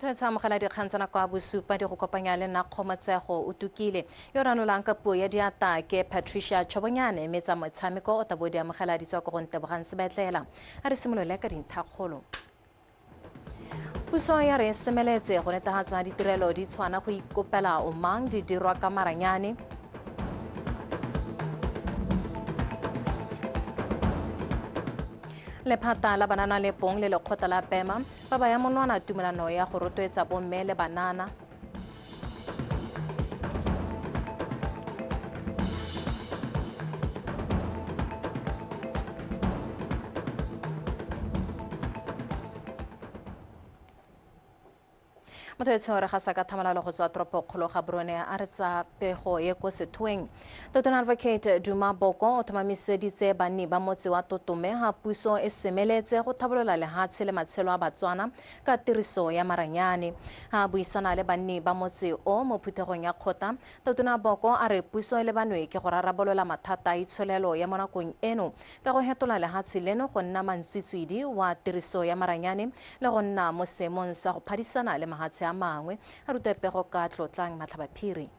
Tshwanetse amogela dikgang tsa nako ya bosupa di go kopanya le nna Kgomotsego o tukile yo ranolang ka puo ya diata ke Patricia Chobonyane mme tsa motshameko o tabo di amogela di tswa ko go Ntebogang Sebetlela. A re simolole ka dintlhakgolo. Puso ya re semeletse go netefatsa ditirelo di tshwana go ikopela omang di dirwa ka maranyane. Lephata la banana le bong le lekgotla la Pema ba baya monwana tumelano ya go rotloetsa bomme le banana. Motho etsho re gasa ka thamalalo go tswa toropokgolo ga Borone a re tsa pego e ko sethoeng. Totona Advocate Duma Boko o tlhomamiseditse banni ba motse wa Totome ha puso e semeletse go tlhabolola lehatshe le matshelo a Batswana ka tiriso ya maranyane. Ha buisana le banni ba motse o mo phuthegong ya kgotla, Totona Boko a re puso e lebanwe ke go rarabolola mathata a itsholelo ya mo nakong eno ka go hetola lehatshe leno go nna mantswitswidi wa tiriso ya maranyane le go nna mo seemong sa go phadisana le mahatshe a mangwe. A rute pego ka Tlotlang Matlhabaphiri.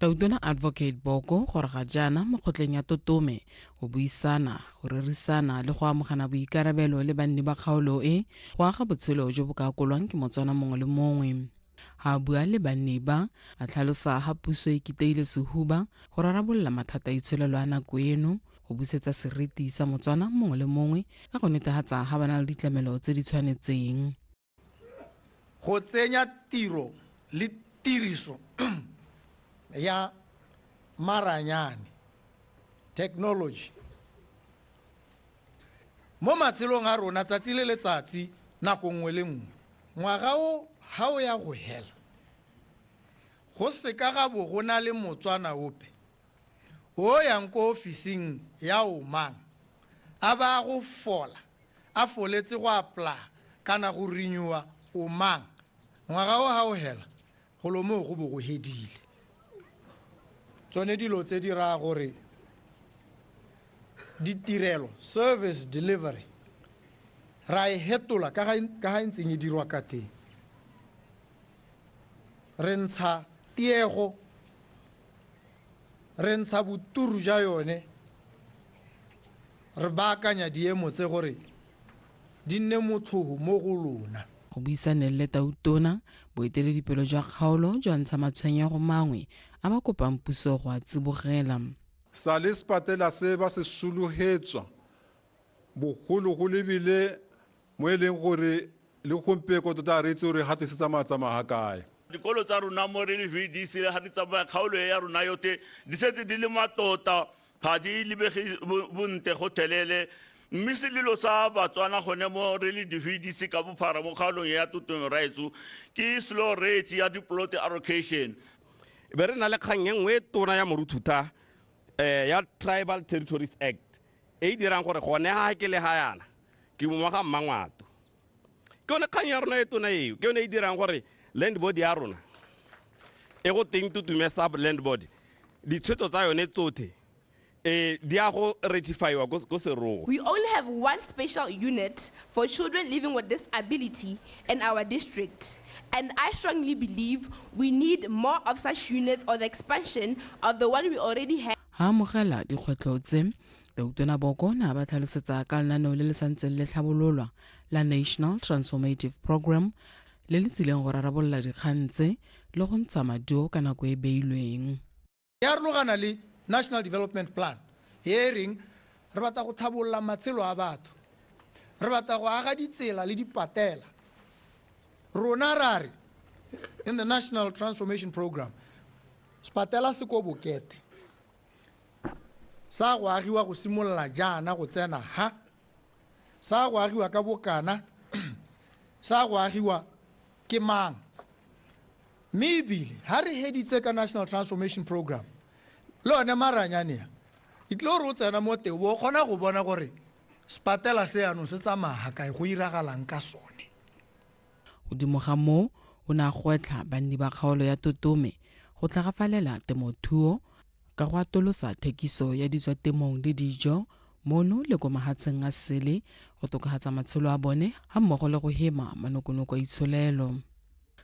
Tautona Advocate Boko gore ga jaana mo kgotleng ya Totome go buisana, go rerisana le go amogana boikarabelo le banni ba kgaolo e go aga botshelo jo bo ka akolwang ke Motswana mongwe le mongwe. Ha bua le banni ba, a tlhalosa ha puso e kiteile sehuba go rarabolola mathata a itsholelo a nako eno, go busetsa seriti sa Motswana mongwe le mongwe ka go netefatsa ha ba na le ditlamelo tse di tshwanetseng. Go tsenya tiro le tiriso ya maranyane technology mo matshelong a rona tsatsi le letsatsi nako nngwe le nngwe. Ngwaga o ha o ya go hela go seka ga bo go na le Motswana ope o yang ko ofising ya omang a ba go fola a foletse go apply kana go renewa omang. Ngwaga o ha o hela go lo mo go bo go hedile. Tsone dilo tse di raya gore ditirelo service delivery ra e hetola ka ga e ntseng e dirwa ka teng. Re ntsha tiego, re ntsha boturu ja yone, re baakanya diemo tse gore di nne motlhoho mo go lona. Go buisaneng le Tautona, boeteledipele jwa kgaolo jwa ntsha matshwenyego mangwe a ba kopang puso go a tsibogela. Sa le sepatela se ba se sologetswa bogologolo ebile mo e leng gore le gompieko tota re itse gore ga se tsamaya-tsamaya ga kae. Dikolo tsa rona mo re le VDC ga di tsamaya kgaolo e ya rona yotlhe di setse di le matota, ga di lebege bontle go thelele. Mme selelo sa Batswana gone mo re le di-VDC ka bophara mo kgaolong ya Totong Raetsho ke slow rate ya di-plot allocation. Be re na le kgang e nngwe e tona ya moruthutha ya Tribal Territories Act e e dirang gore gone ha ke le ha yana ke mo ga Mmangwato. Ke yone kgang ya rona e tona eo, ke yone e dirang gore land board ya rona e go teng Tutume sub land board, ditshwetso tsa yone tsotlhe di a go ratifyiwa ko Serowe. We only have one special unit for children living with disability in our district, and I strongly believe we need more of such units or the expansion of the one we already have. Ha amogela dikgwetlho tse, Tautona Boko na ba tlhalosetsa ka lenaneo le le santseng le tlhabololwa la National Transformative Programme le le tsileng go rarabolola dikgang tse le go ntsha maduo ka nako e beilweng. Ya rulagana le National Development Plan e e reng re batla go tlhabolola matshelo a batho, re batla go aga ditsela le dipatela. Rona ra re in the National Transformation Programme sepatela se ko Bokete sa go agiwa go simolola jaana go tsena ha, sa go agiwa ka bokana, sa go agiwa ke mang. Mme ebile ha re heditse ka National Transformation Programme le one maranyane a e tlile gore o tsena mo teng o kgona go bona gore sepatela se yanong se tsamaya kae, go iragalang ka sone. Godimo ga moo o ne a gwetlha banni ba kgaolo ya Totome go tlhagafalela temothuo ka go atolosa thekiso ya ditswatemong le dijo mono le ko mahatsheng a sele go tokafatsa matshelo a bone ga mmogo le go hema manokonoko a itsholelo.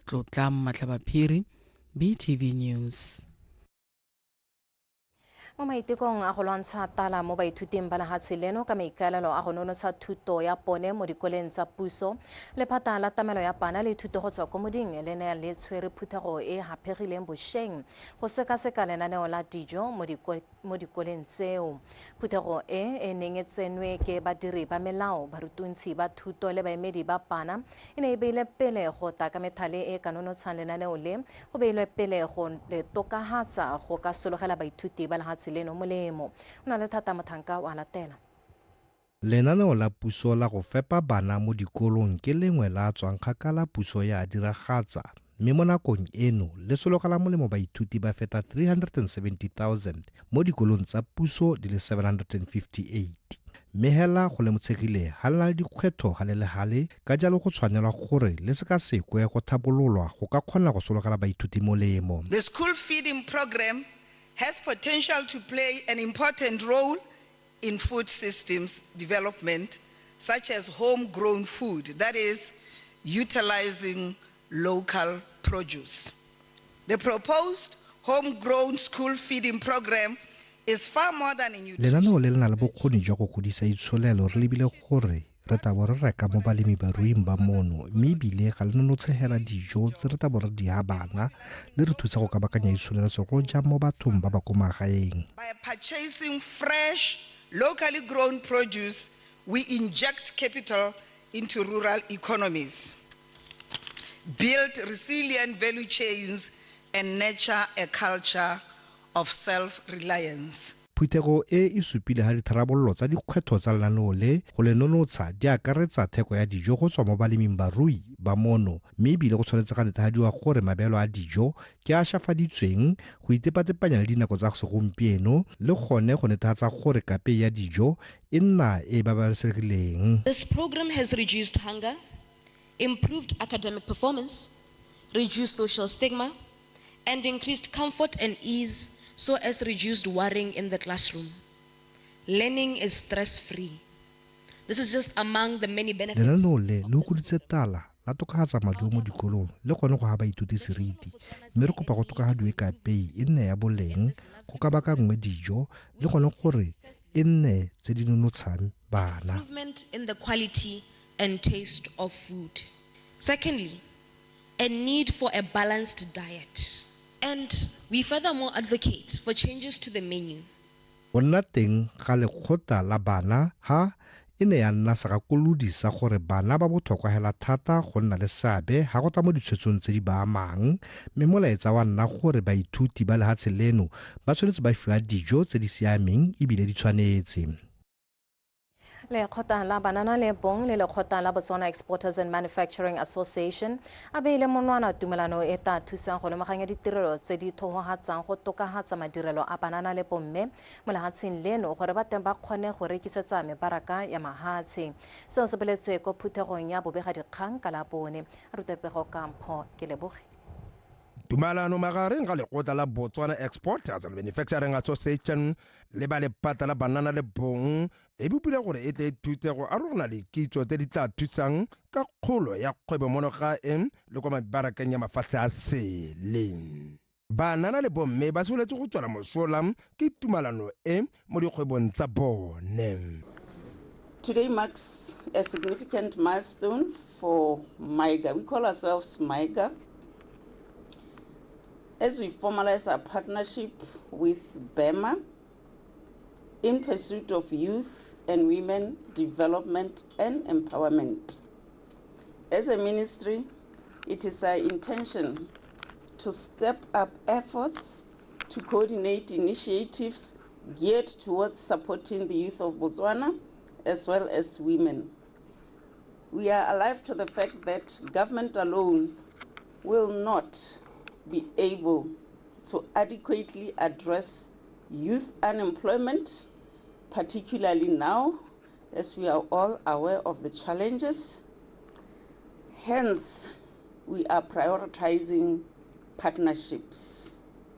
Tlotla Matlhabaphiri, BTV News. Mo maitekong a go lwantsha tala mo baithuting ba lehatshe leno ka maikaelelo a go nonotsha thuto ya pone mo dikoleng tsa puso, lephata la tamelo ya bana le thuto go tswa ko moding le ne le tshwere phuthego e haphegileng bošeng go sekaseka lenaneo la dijo mo dikoleng tseo. Phuthego e e neng e tsenwe ke badiri ba melao, barutuntshi ba thuto le baemedi ba bana e ne e beile pele go tla ka methale e ka nonotshang lenaneo le, go beilwe pele go le tokahatsa go ka sologela baithuti ba lehatshe leno molemo. O na le thata Mothanka wa latela. Lenaneo la puso la go fepa bana mo dikolong ke lengwe la tswang kgakala puso ya diragatsa, mme mo nakong eno le sologela molemo baithuti ba feta 370,000 mo dikolong tsa puso di le 758. Mme hela go lemotshegile ga le na le dikgwetlho gale le gale, ka jalo go tshwanelwa gore le sekasekwe go thabololwa go ka kgona go sologela baithuti molemo. The school feeding program has potential to play an important role in food systems development, such as homegrown food, that is, utilizing local produce. The proposed homegrown school feeding program is far more than a nutrition. Lenaneo le le na le bokgoni jwa go godisa itsholelo re lebile gore re tla bo re reka mo balemi baruing ba mono, mme ebile ga le nonotshegela dijo tse re tla bo re di ha bana, le re thusa go kabakanya itsholelo segolo jang mo bathong ba ba ko magaeng. By purchasing fresh, locally grown produce, we inject capital into rural economies, build resilient value chains, and nurture a culture of self-reliance. Phuthego e e supile ha ditharabololo tsa dikgwetlho tsa lenaneo le go le nonotsha di akaretsa theko ya dijo go tswa mo baleming barui ba mono, mme ebile go tshwanetse ga netefadiwa gore mabeelo a dijo ke a šafaditsweng go itepatepanya le dinako tsa segompieno, le gone go netefatsa gore kapei ya dijo e nna e babalesegileng. This program has reduced hunger, improved academic performance, reduced social stigma, and increased comfort and ease, so as reduced worrying in the classroom. Learning is stress-free. This is just among the many benefits. Lenaneo le le okoditse tala la tokafatsa maduo mo dikolong le gone go ha baithuti seriti, mme re kopa go tokafadiwe kapei e nne ya boleng, go ka baakangwe dijo le gone gore e nne tse di nonotshang bana. Improvement in the quality and taste of food. Secondly, a need for a balanced diet. And we furthermore advocate for changes to the menu. Go nna teng ga lekgotla la bana ha e ne ya nna segakolodi sa gore bana ba botlhokwa hela thata go nna le seabe ha go tla mo ditshwetsong tse di ba amang, mme molaetsa wa nna gore baithuti ba lehatshe leno ba tshwanetse ba fiwa dijo tse di siameng ebile di tshwanetse. Lekgotla la Banana le Bong le lekgotla la Botswana Exporters and Manufacturing Association a beile monwana tumelano e tla thusang go lomaganya ditirelo tse di thohohatsang go tokahatsa madirelo a banana le bomme mo lehatsheng leno gore ba teng ba kgone go rekisetsa mebaraka ya mahatshe. Seo se boletswe ko phuthegong ya bobegadikgang ka Labone. Rutepego ka Mpho ke leboge. Tumalano magareng ga lekgotla la Botswana Exporters and Manufacturing Association le ba lephata la banana le bong e bopile gore e tle e thuse go arogana dikitso tse di tla thusang ka kgolo ya kgwebo mono gae le kwa mebarakeng ya mafatshe a sele. Banana le bomme ba soletse go tswela mosola ke tumalano e mo dikgwebong tsa bone. Today marks a significant milestone for MIGA. We call ourselves MIGA. As we formalize our partnership with BEMA in pursuit of youth and women development and empowerment. As a ministry, it is our intention to step up efforts to coordinate initiatives geared towards supporting the youth of Botswana as well as women. We are alive to the fact that government alone will not be able to adequately address youth unemployment, particularly now, as we are all aware of the challenges. Hence, we are prioritizing partnerships.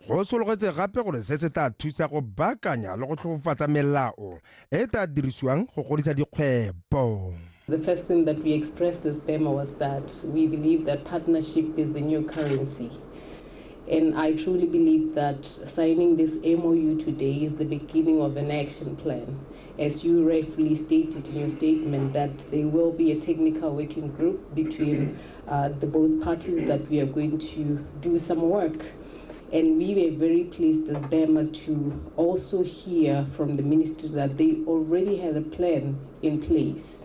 Go sologetse gape gore se se tla thusa go baakanya le go tlhofofatsa melao e tla dirisiwang go godisa dikgwebo. The first thing that we expressed as BEMA was that we believe that partnership is the new currency. And I truly believe that signing this MOU today is the beginning of an action plan. As you rightfully stated in your statement, that there will be a technical working group between the both parties that we are going to do some work. And we were very pleased as BEMA to also hear from the ministry that they already had a plan in place.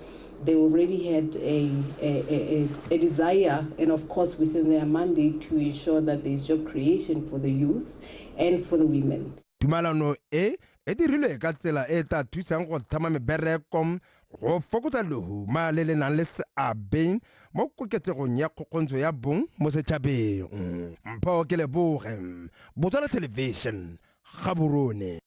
They already had a desire, and of course within their mandate, to ensure that there is job creation for the youth and for the women. Tumalano e e dirilwe ka tsela e tla thusang go thama mebereko, go fokotsa lehuma le le nang le seabe mo koketsegong ya kgokgontsho ya bong mo setšhabeng. Mpho ke leboge, Botswana Television, Gaborone.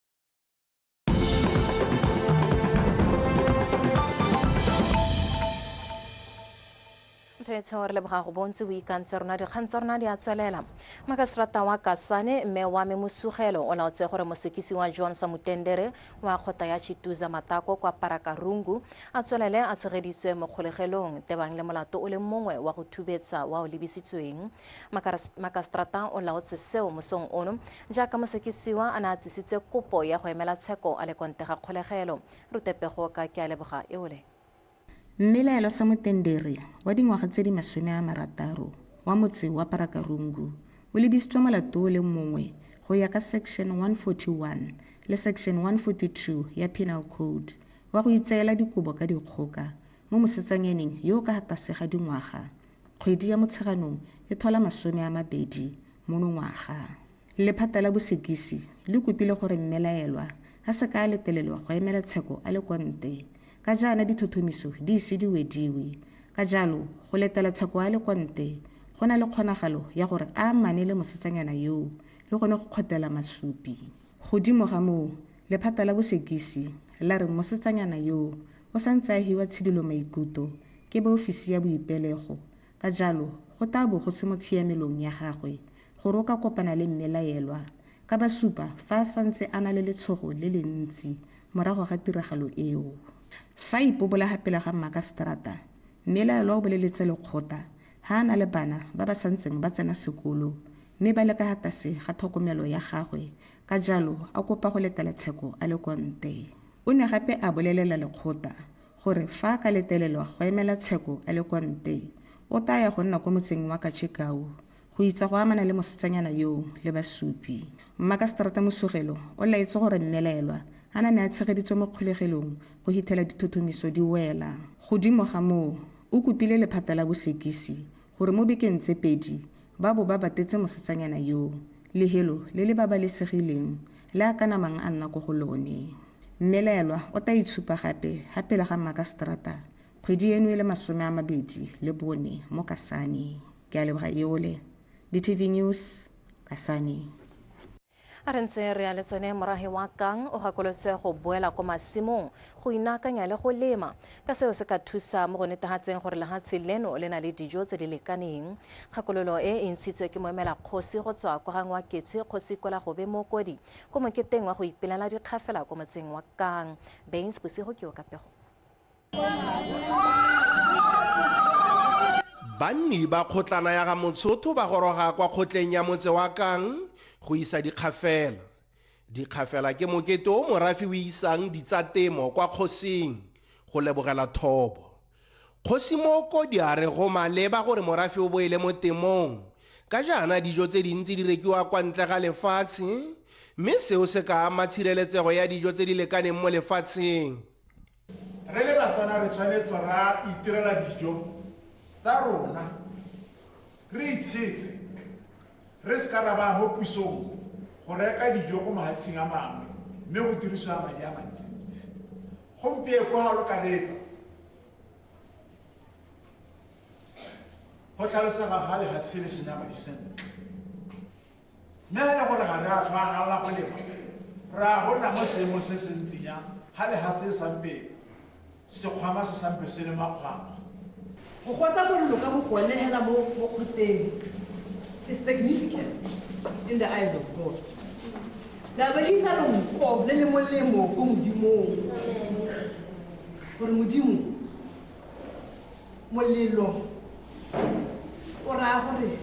Ntho re leboga go bontse o ikantse rona dikgang tsa rona di a tswelela. Makaseterata wa Kasane mme wa me Mosugelo o laotse gore mosekisi wa John Samutendere wa kgotla ya Chituza Matako kwa Parakarungu a tswelele a tshegeditswe mo kgolegelong tebang le molato o le mongwe wa go thubetsa wa o lebisitsweng. Makaseterata o laotse seo mosong ono jaaka mosekisiwa a ne a tsisitse kopo ya go emela tsheko a le konte ga kgolegelo. Rutepego ka ke a leboga eole. Mmelaelo Samutendere wa dingwaga tse di 60 wa motse wa Parakarungu o lebisitswe molato o le mongwe go ya ka section 141 le section 142 ya Penal Code wa go itseela dikobo ka dikgoka mo mosetsanyaneng yo o ka tlase ga dingwaga kgwedi ya Motsheganong e thola 20 monongwaga. Lephata la bosekisi le kopile gore mmelaelwa a se ka a letelelwa go emela tsheko a le kwa ntle ka jaana dithothomiso di ise di wediwe. Ka jalo go letela tsheko a le kwa ntle go na le kgonagalo ya gore a amane le mosetsanyana yoo le gone go kgotela masupi. Godimo ga moo, lephata la bosekisi la re mosetsanyana yoo o santse a hiwa tshidilo maikutlo ke ba ofisi ya boipelego, ka jalo go tla bo go se mo tshiamelong ya gagwe gore o ka kopana le mmelaelwa ka ba supa fa a santse a na le letshogo le le ntsi morago ga tiragalo eo. Fa ipobola ga pele ga makaseterata, mmelaelwa o boleletse lekgotla ha a na le bana ba ba santseng ba tsena sekolo mme ba le ka fa tlase ga tlhokomelo ya gagwe, ka jalo a kopa go letela tsheko a le kwa ntle. O ne gape a bolelela lekgotla gore fa a ka letelelwa go emela tsheko a le kwa ntle, o tla ya go nna kwa motseng wa Kachikau go itsa go amana le mosetsanyana yoo le basupi. Makaseterata Mosugelo o laetse gore mmelaelwa a name a tshegeditswe mo kgolegelong go hithela dithothomiso di wela. Godimo ga moo, o kopile lephata la bosekisi gore mo bekeng tse 2 ba bo ba batetse mosetsanyana yoo lehelo le le babalesegileng le a ka namang a nna ko go lone. Mmelaelwa o tla itshupa gape ga pele ga makaseterata kgwedi eno e le 24 mo Kasane. Ke a leboga eole. BTV News, Kasane. A re ntse re ya le tsone morahe wa Kang o gakolotse go boela ko masimong go inaakanya le go lema ka seo se ka thusa mo go netefatseng gore lehatshe leno le na le dijo tse di lekaneng. Kgakololo e e ntshitswe ke moemela kgosi go tswa kwa ga Ngwaketse kgosi Kwelagobe Mokodi ko moketeng wa go ipelela dikgafela ko motseng wa Kang. Baines Bosigo ke o ka pego. Banni ba kgotlana ya ga Motshotho ba goroga kwa kgotleng ya motse wa Kang go isa dikgafela. Dikgafela ke mokete o morafe o isang ditsatemo kwa kgosing go lebogela thobo. Kgosi Mokodi a re go maleba gore morafe o boele mo temong ka jaana dijo tse dintsi di rekiwa kwa ntle ga lefatshe, mme seo se ka ama tshireletsego ya dijo tse di lekaneng mo lefatsheng. Re le Batswana re tshwanetse ra itirela dijo tsa rona, re itshetse, re se ka ra ba mo pusong go reka dijo ko mahatsheng a mangwe mme go dirisiwa madi a mantsintsi. Gompieno ga lo ka reetsa go tlhalosega ga lehatshe le sena madi sentle, mme ga le gore ga re a tlhwaagala go lema, re a go nna mo seemong se se ntseng jang ga lehatshe le sampe sekgwama se sampe se le makgwakgwa. Go gotsa mollo ka bogone hela mo kgoteng is significant in the eyes of God. La ba le isa lonko le le molemo ko Modimong, gore Modimo Molelo o raya gore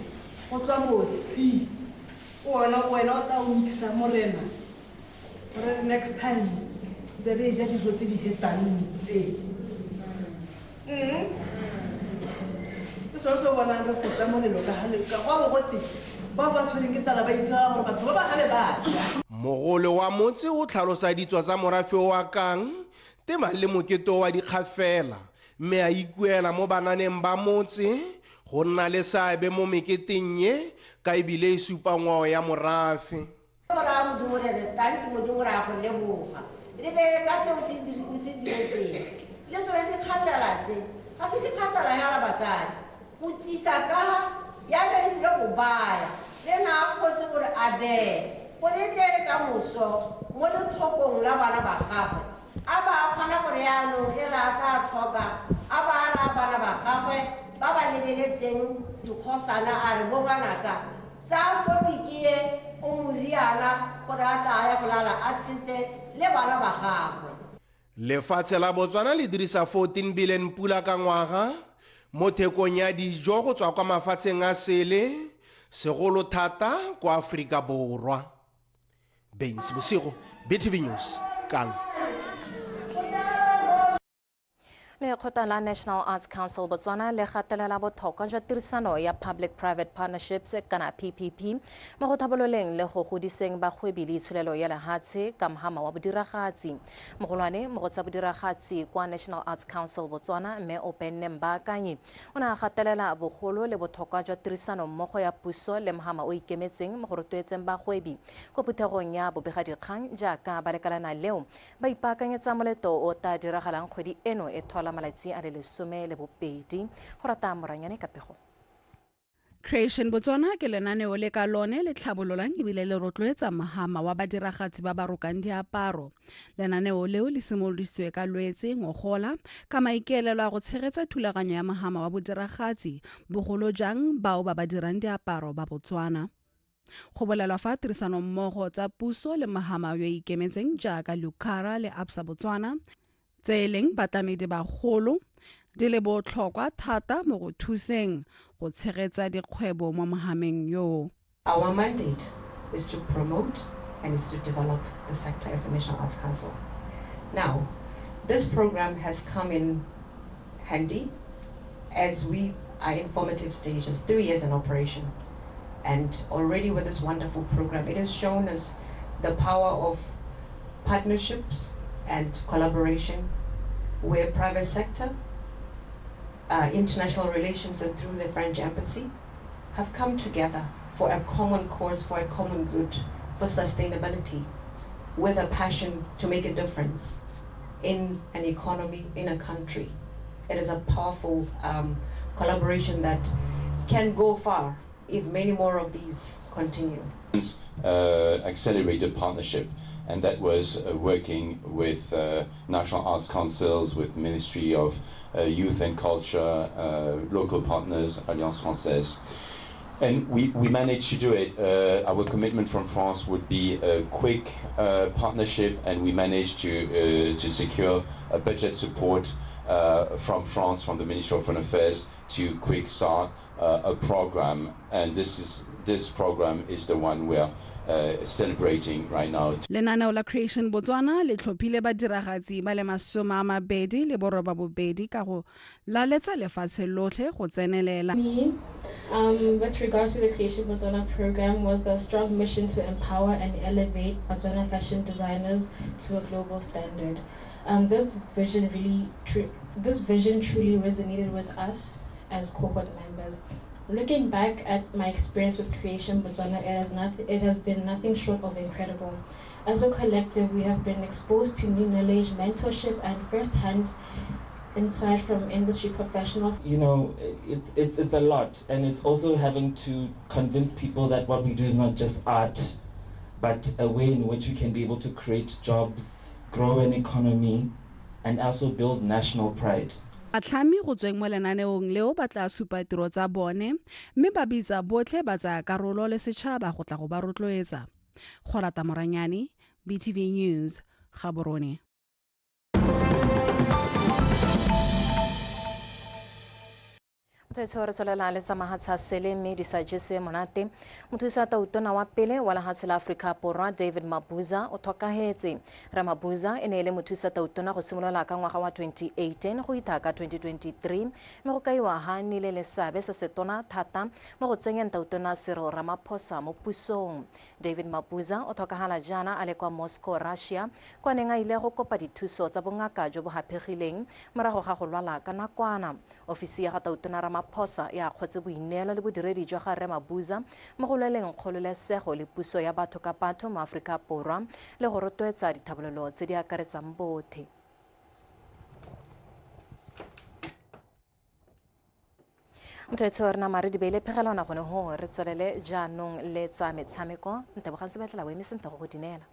go tswa mosi wena o tla o nkisa morena gore next time be re ja dijo tse di hetang tse. Ke sone se o bonang re gotsa molelo ka go a bo gote bao ba tshwereng ke tala ba itse gore batho ba ba gale ba ja. Mogolo wa motse o tlhalosa ditso tsa morafe wa Kang tema le mokete wa dikgafela mme a ikuela mo bananeng ba motse go nna le seabe mo meketeng ye ka ebile e supa ngwao ya morafe. Ra Modimo re re tanki Modimo ra go leboga re be ka seo se diretseng le tsone dikgafela tse ga se dikgafela hela batsadi go tsisa ka ya be re tsile go baya le na kgosi gore a bee go re tle re ka moso mo letlhokong la bana ba gagwe a ba kgona gore yaanong e re a tla tlhoka a ba a raya bana ba gagwe ba ba lebeletseng dikgosana a re bo ngwanaka tsaya kopi ke ye o moriana gore a tla ya go lala a tshetse le bana ba gagwe. Lefatshe la Botswana le dirisa 14 billion pula ka ngwaga mo thekong ya dijo go tswa kwa mafatsheng a sele segolo thata kwa Aforika Borwa. Bensi Bosigo, BTV News, Kang. Lekgotla la National Arts Council Botswana le gatelela botlhokwa jwa tirisano ya Public-Private Partnerships kana PPP mo go tlhabololeng le go godiseng bagwebi le itsholelo ya lehatshe ka mohama wa bodiragatsi. Mogolwane mo go tsa bodiragatsi kwa National Arts Council Botswana mme Openne Mbaakanyi o ne a gatelela bogolo le botlhokwa jwa tirisano mmogo ya puso le mohama o ikemetseng mo go rotloetseng bagwebi ko phuthegong ya bobegadikgang jaaka ba lekalana leo ba ipaakanyetsa moleto o tla diragalang kgwedi eno e thola malatsi a le 12 go rata Moranyane ka pego. Creation Botswana ke lenaneo le ka lone le tlhabololang ebile le rotloetsa mohama wa badiragatsi ba ba rokang diaparo. Lenaneo leo le simolodisiwe ka Lwetse ngogola ka maikaelelo a go tshegetsa thulaganyo ya mohama wa bodiragatsi bogolo jang bao ba ba dirang diaparo ba Botswana. Go bolelwa fa tirisanommogo tsa puso le mohama yo ikemetseng jaaka Lucara le Absa Botswana tse e leng batlamedi bagolo di le botlhokwa thata mo go thuseng go tshegetsa dikgwebo mo mohameng yo. Our mandate is to promote and is to develop the sector as a National Arts Council. Now, this program has come in handy as we are in formative stages, 3 years in operation. And already with this wonderful program, it has shown us the power of partnerships and collaboration where private sector, international relations and through the French embassy have come together for a common cause, for a common good, for sustainability, with a passion to make a difference in an economy, in a country. It is a powerful collaboration that can go far if many more of these continue. Accelerated partnership, and that was working with National Arts Councils, with Ministry of Youth and Culture, local partners, Alliance Française. And we managed to do it. Our commitment from France would be a quick partnership, and we managed to secure a budget support from France, from the Ministry of Foreign Affairs, to quick start a program. And this program is the one we are celebrating right now. Lenaneo la Creation Botswana le tlhophile badiragatsi ba le 28 ka go laletsa lefatshe lotlhe go tsenelela. With regards to the Creation Botswana program was the strong mission to empower and elevate Botswana fashion designers to a global standard. This vision truly resonated with us as cohort members. Looking back at my experience with Creation Botswana, it has been nothing short of incredible. As a collective, we have been exposed to new knowledge, mentorship, and first-hand insight from industry professionals. You know, it's a lot, and it's also having to convince people that what we do is not just art, but a way in which we can be able to create jobs, grow an economy, and also build national pride. Batlhami go tsweng mo lenaneong leo ba tla supa tiro tsa bone mme ba bitsa botlhe ba tsaya karolo le setšhaba go tla go ba rotloetsa. Go rata Moranyane, BTV News, Gaborone. Motho re tswelela le tsa mahatsha sele mme di sa jese monate. Mothusa tautona wa pele wa lehatshe la Afrika Borwa David Mabuza o tlhokahetse. Rre Mabuza e ne e le mothusa tautona go simolola ka ngwaga wa 2018 go itha ka 2023, mme go kaiwa ha nnile le seabe se setona thata mo go tsenyeng tautona Cyril Ramaphosa mo pusong. David Mabuza o tlhokagala jaana a le kwa Moscow, Russia, kwa neng a ile go kopa dithuso tsa bongaka jo bo haphegileng morago ga go lwala ka nakwana. Ofisi ya ga tautona Ramaphosa ya kgotse boineelo le bodiredi jwa ga Rre Mabuza mo go lweleng kgololesego le puso ya batho ka batho mo Aforika Borwa le go rotloetsa dithabololo tse di akaretsang bothe. Motho etsho re nama re di beile phegelwana gone ho re tswelele jaanong le tsa metshameko. Ntebogang Sebetlela o eme sentle go go dinela.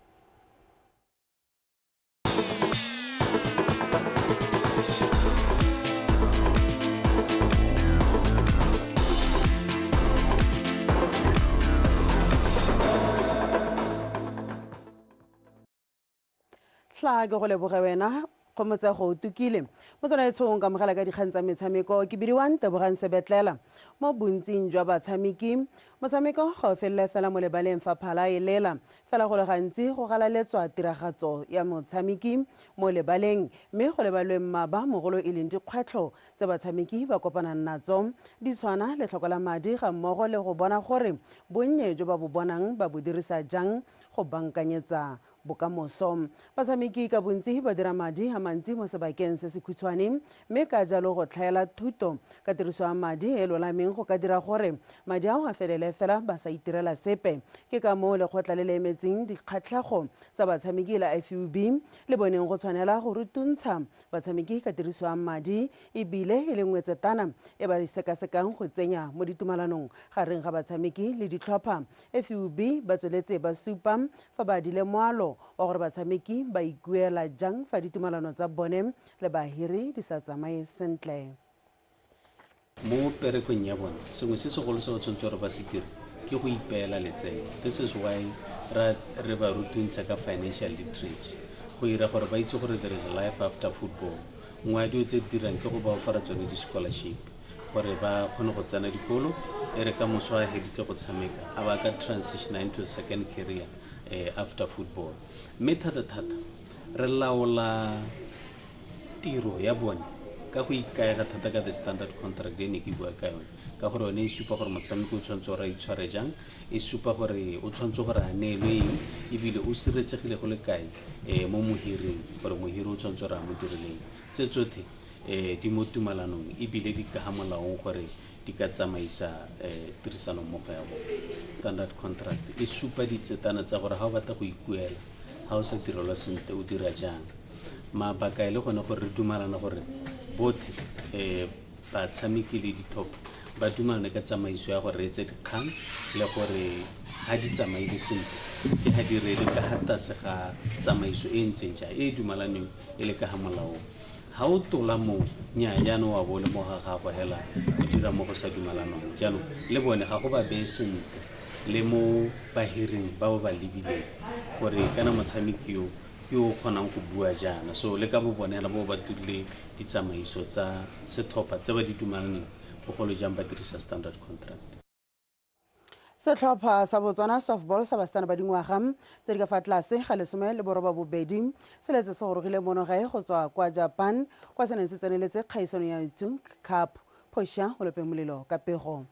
Tla ke go leboge wena kgomotsego o tukile motswana e tshong kamogela ka dikgang tsa metshameko ke bidiwang Tebogang Sebetlela. Mo bontsing jwa batshameki motshameko ga o felele fela mo lebaleng fa phala e lela fela go le gantsi go galaletswa tiragatso ya motshameki mo lebaleng, mme go lebalwe mmaba mogolo e leng dikgwetlho tse batshameki ba kopanang natso di tshwana letlhoko la madi ga mmogo le go bona gore bonnye jo ba bo bonang ba bo dirisa jang go bankanyetsa bokamoso. Batshameki ka bontsi ba dira madi a mantsi mo sebakeng se se khutshwane, mme ka jalo go tlhaela thuto ka tiriso ya madi e lolameng go ka dira gore madi ao a felele fela ba sa itirela sepe. Ke ka moo lekgotla le le emetseng dikgatlhego tsa batshameki la FUB le boneng go tshwanela go rutuntsha batshameki ka tiriso ya madi ebile e le nngwetsetana e ba sekasekang go tsenya mo ditumalanong gareng ga batshameki le ditlhopha. FUB ba tsweletse ba supa fa ba adile moalo wa gore batshameki ba ikuela jang fa ditumalano tsa bone le bahiri di sa tsamaye sentle. Mo perekong ya bone sengwe se segolo se ba tshwanetse gore ba se dire ke go ipeela letseno. This is why re ba rutuntsha ka financial literacy, go ira gore ba itse gore there is life after football. Nngwe ya dilo tse di dirang ke go ba ofara tsone di-scholarship gore ba kgone go tsena dikolo, e re ka moso a heditse go tshameka a ba ka transition into a second career after football. Mme thata-thata re laola tiro ya bone ka go ikaega thata ka the standard contract e ne ke bua ka yone, ka gore yone e supa gore motshameki o tshwanetse gore a itshware jang, e supa gore o tshwanetse gore a neelwe eng, ebile o siretsegile go le kae mo mohiring, gore mohiri o tshwanetse gore a mo dirileng. Tse tsotlhe di mo tumalanong ebile di ka ga molaong gore di ka tsamaisa tirisanommogo ya bone. Standard contract e supa ditsetana tsa gore ga o batla go ikuela, ga o sa direlwa sentle o dira jang. Mabaka e le gone gore re dumalana gore botlhe batshameki le dithopo ba dumalane ka tsamaiso ya go reetsa dikgang le gore ga di tsamaile sentle ke ga di reele ka ga tlase ga tsamaiso e ntseng jang e e dumalaneng e le ka ga molaong. Ga o tola moo nnyaa jaanong wa bo le mo ga gago hela o dira mo go sa dumalanong. Jaanong le bone ga go ba beye sentle le mo bahiring ba ba lebileng gore kana motshameki yo ke o kgonang go bua jaana. So le ka bo bone hela bo ba tudile ditsamaiso tsa setlhopha tse ba di dumalaneng bogolo jang ba dirisa standard contract. Setlhopha sa Botswana softball sa basetsana ba dingwaga tse di ka fa tlase ga 18 se letse se gorogile mono gae go tswa kwa Japan kwa se neng se tseneletse kgaisano ya Itsung Cup. Phoša o lope molelo ka pego.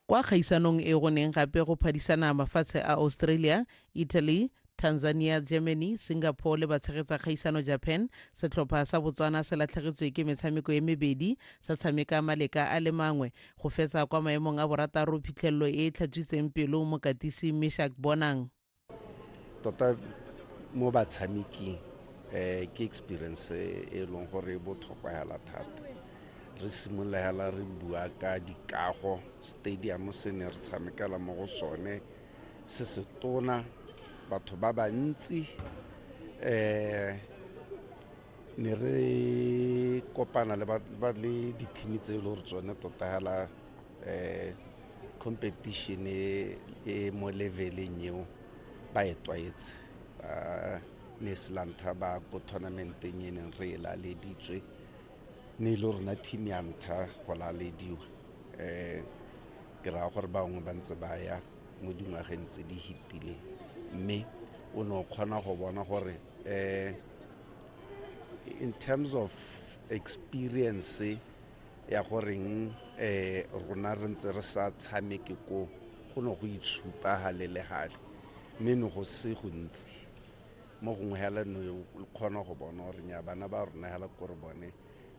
Kwa kgaisanong e go neng gape go phadisana mafatshe a Australia, Italy, Tanzania, Germany, Singapore le batshegetsa kgaisano Japan, setlhopha sa Botswana se latlhegetswe ke metshameko e mebedi sa tshameka maleka a le mangwe go fetsa kwa maemong a borataro, phitlhelelo e e tlhatswitseng pelo mokatisi Meshak Bonang. Tota mo batshameking ke experience e leng gore e botlhokwa hela thata. Re simolola hela re bua ka dikago, stadium se ne re tshamekela mo go sone se se tona, batho ba bantsi, ne re kopana le ba le di-team tse e le gore tsone tota hela competition e mo leveleng eo ba e tlwaetse. Ba ne se la ntlha ba ko tournamenteng e neng re e laleditswe. Ne le rona team ya ntlha go lalediwa. Ke raya gore bangwe ba ntse ba ya mo dingwageng tse di fetileng, mme o ne o kgona go bona gore in terms of experience ya goreng rona re ntse re sa tshameke ko, go ne go itshupa gale le gale, mme ne go se gontsi. Mo gongwe hela ne o kgona go bona gore nya bana ba rona hela kore bone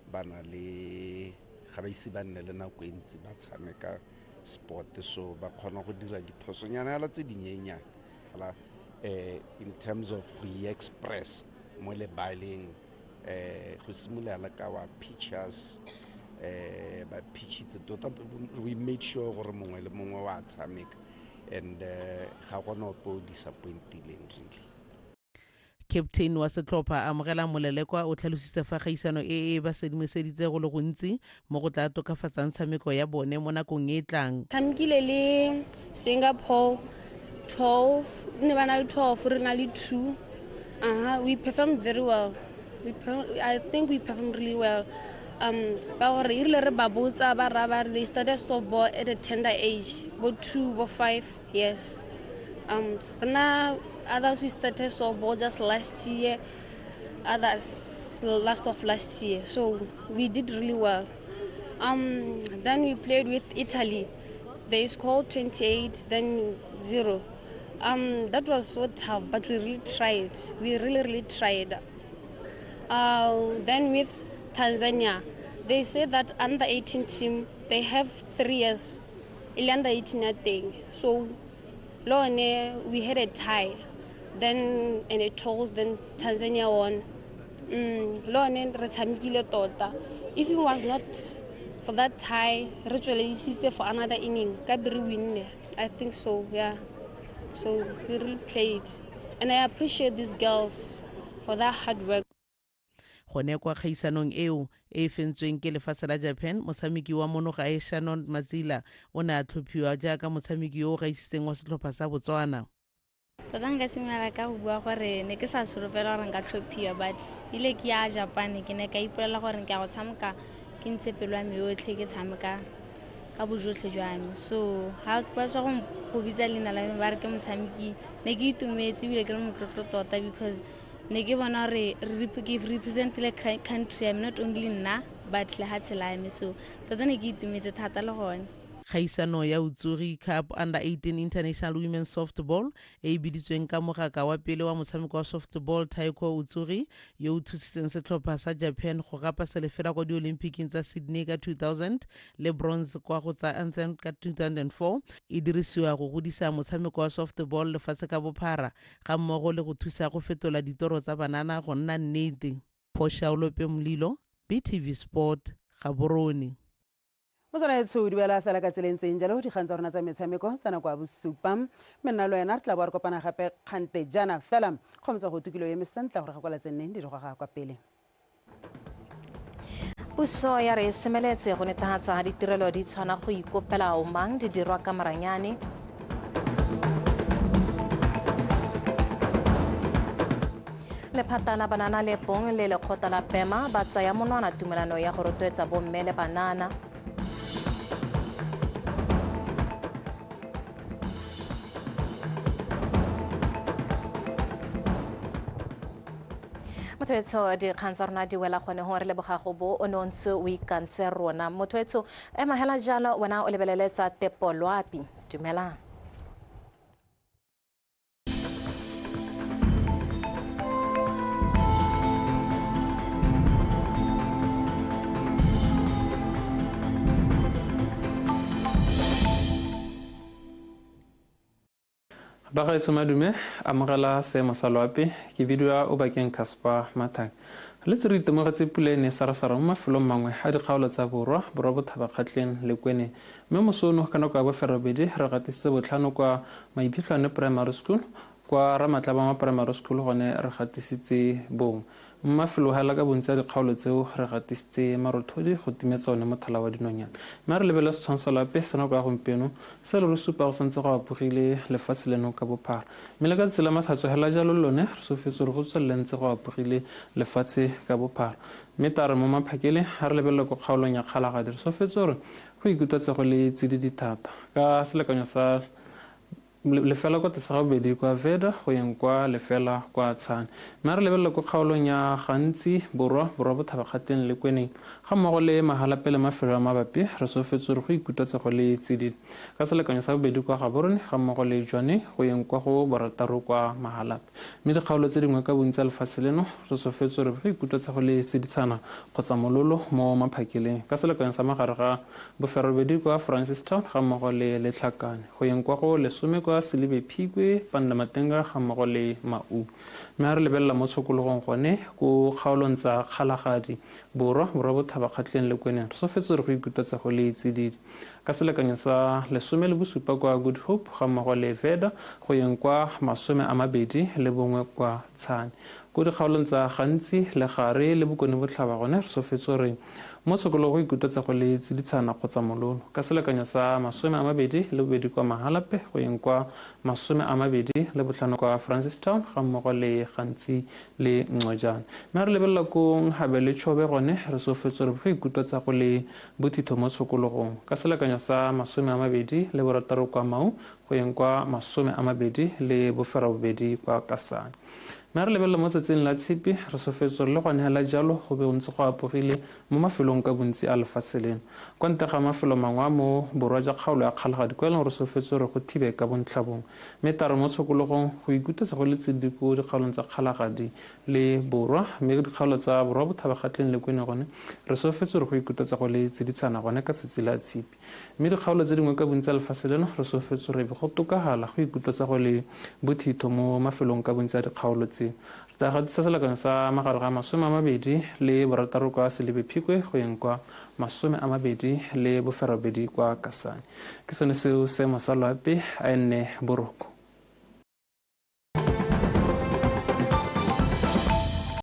ba na le ga ba ise ba nne le nako e ntsi ba tshameka sport, so ba kgona go dira diphosonyana hela tse dinyenyane. In terms of go express mo lebaleng, go simolola ka wa pitchers, ba pitchitse tota, we made sure gore mongwe le mongwe wa tshameka, and ga gona ope o disappointileng really. Captain wa setlhopha Amogela Molelekwa o tlhalositse fa kgaisano e e ba sedimoseditse go le gontsi mo go tla tokafatsang tshameko ya bone mo nakong e e tlang. Tshamekile le Singapore 12, ne ba na le 12, re na le 2. We performed very well. I think we performed really well. Ka gore e rile re ba botsa ba ra ba re they started softball at a tender age, bo 2, bo 5 years. Rena others we started softball just last year, others last of last year. So we did really well. Then we played with Italy. They scored 28, then 0. That was so tough, but we really tried. We really, really tried. Then with Tanzania, they say that under 18 team, they have 3 years, under 18 thing. So Lone, we had a tie, then and it toss, then Tanzania won. Lone re tshamekile tota. If it was not for that tie, re tsweledisitse for another inning, ka be re winne. I think so, yeah. So we really played. And I appreciate these girls for that hard work. Gone kwa kgaisanong eo e fentsweng ke lefatshe la Japan, motshameki wa monogae Shannon Matsila o ne a tlhophiwa jaaka motshameki yo o gaisitseng wa setlhopha sa Botswana. Tota nka simolola ka go bua gore ne ke sa solofela gore nka tlhophiwa, but ile ke ya Japan ke ne ka ipolela gore ke a go tshameka ke ntse pelo ya me yotlhe, ke tshameka ka bojotlhe jwa me. So ha ba tswa go bitsa leina la me ba re ke motshameki, ne ke itumetse ebile ke le motlotlo tota, because ne ke bona gore ke representile country ya me, not only nna but lehatshe la me. So tota ne ke itumetse thata le gone. Kgaisano ya Utsuri Cup Under 18 International Women's Softball e e biditsweng ka mogaka wa pele wa motshameko wa softball Taiko Utsuri yo o thusitseng setlhopha sa Japan go gapa selefela kwa di-Olympic tsa Sydney ka 2000 le bronze kwa go tsa Athens ka 2004, e dirisiwa go godisa motshameko wa softball lefatshe ka bophara ga mmogo le go thusa go fetola ditoro tsa banana go nna nnete. Phosha Olope Molilo, BTV Sport, Gaborone. Motswanaetsho di bela fela ka tseleng tseng jalo dikgang tsa rona tsa metshameko tsa nako ya bosupa, mme nna le wena re tla bo re kopana gape kgante jaana fela kgomotsa go tukilo eme sentle gore ga kwala tse nneng di re goga kwa pele. Puso ya re semeletse go netefatsa ditirelo di tshwana go ikopela omang di dirwa ka maranyane. Lephata la banana le pong le lekgotla la Pema ba tsaya monwana tumelano ya go rotloetsa bomme le banana. Motho etsho dikgang tsa rona di wela gone gore leboga go bo o ne o ntse o ikantse rona. Motho etsho ema hela jalo wena o lebelele tsa Tepo Loapi. Dumelang. Bagaetsho madume, amogela seemo sa loapi, ke bidiwa Obakeng Casper Mathang. Le tse re itemogetse pula e ne e sarasara mo mafelong mangwe a dikgaolo tsa Borwa, Borwa Bothaba, Kgatleng le Kweneng. Mme moso ono ka nako ya boferobedi re gatisitse botlhano kwa Maiphitlhwane Primary School, kwa Ramatlabama Primary School gone re gatisitse bongwe. Mo mafelo hela ka bontsi a dikgaolo tseo re gatisitse marothodi go timetsa one mothala wa dinonyana. Mme re lebelele setshwantsho lape sa nako ya gompieno se le re supa go santse go apogile lefatshe leno ka bophara. Mme le ka tsela matlhatso hela jalo lone re solofetse gore go tswelele ntse go apogile lefatshe ka bophara. Mme tare mo maphakele ha re lebelele ko kgaolong ya Kgalagadi re solofetse gore go ikutlwetse go le tsididi thata ka selekanyo sa lefela kwa tlase ga bobedi kwa Veda go yeng kwa lefela kwa Tshane. Mme re lebelele ko kgaolong ya Gantsi Borwa, Borwa Bothaba Kgatleng le Kweneng ga mmogo le Mahalapye le mafelo a mabapi re solofetse gore go ikutlwetse go le tsididi ka selekanyo sa bobedi kwa Gaborone ga mmogo le Jwaneng go yeng kwa go borataro kwa Mahalapye. Mme dikgaolo tse dingwe ka bontsi a lefatshe leno re solofetse gore go ikutlwetse go le tsiditshana kgotsa mololo mo maphakeleng ka selekanyo sa magare ga boferobedi kwa Francistown ga mmogo le Letlhakane go yeng kwa go 10 kwa Selibe Phikwe, Pandamatenga ga mmogo le Mau. Mme ha re lebelela mo tshokologong gone ko kgaolong tsa Kgalagadi Borwa, Borwa Bothaba Kgatleng le Kweneng re solofetse gore go ikutlwetse go le tsididi ka selekanyo sa 17 kwa Good Hope ga mmogo le Veda go yeng kwa 21 kwa Tshane. Ko dikgaolong tsa Gantsi, Legare le Bokone Botlhaba gone re solofetse gore mo tshokolo go ikutlwetse go le tsiditshana kgotsa mololo ka selekanyo sa 22 kwa Mahalapye go yeng kwa 25 kwa Francistown ga mmogo le Gantsi le Ncojane. Mme re lebelela ko Nhabe le Chobe gone re solofetse gore go ikutlwetsa go le bothitho mo tshokologong ka selekanyo sa 26 kwa Mau go yeng kwa 28 kwa Kasane. Mme re lebelela mo tsatsing la Tshipi re solofetse gore le gone hela jalo go be go ntse go apogile mo mafelong ka bontsi a lefatshe leno. Kwa ntle ga mafelo mangwe a mo borwa jwa kgaolo ya Kgalagadi kwa e leng gore solofetse gore go thibe ka bontlhabongwe. Mme tare mo tshokologong go ikutlwetse go le tsididi ko dikgaolong tsa Kgalagadi le Borwa, mme dikgaolo tsa Borwa Bothaba Kgatleng le Kwene gone re solofetse gore go ikutlwetse go le tsiditshana gone ka tsatsi la Tshipi. Mme dikgaolo tse dingwe ka bontsi a lefatshe leno re solofetse gore be go tokagala go ikutlwetsa go le bothitho mo mafelong ka bontsi a dikgaolo tse. Re tla gatisa selekanyo sa magare ga 26 kwa Selibe Phikwe go yeng kwa 28 kwa Kasane. Ke sone seo seemo sa loapi a e nne boroko.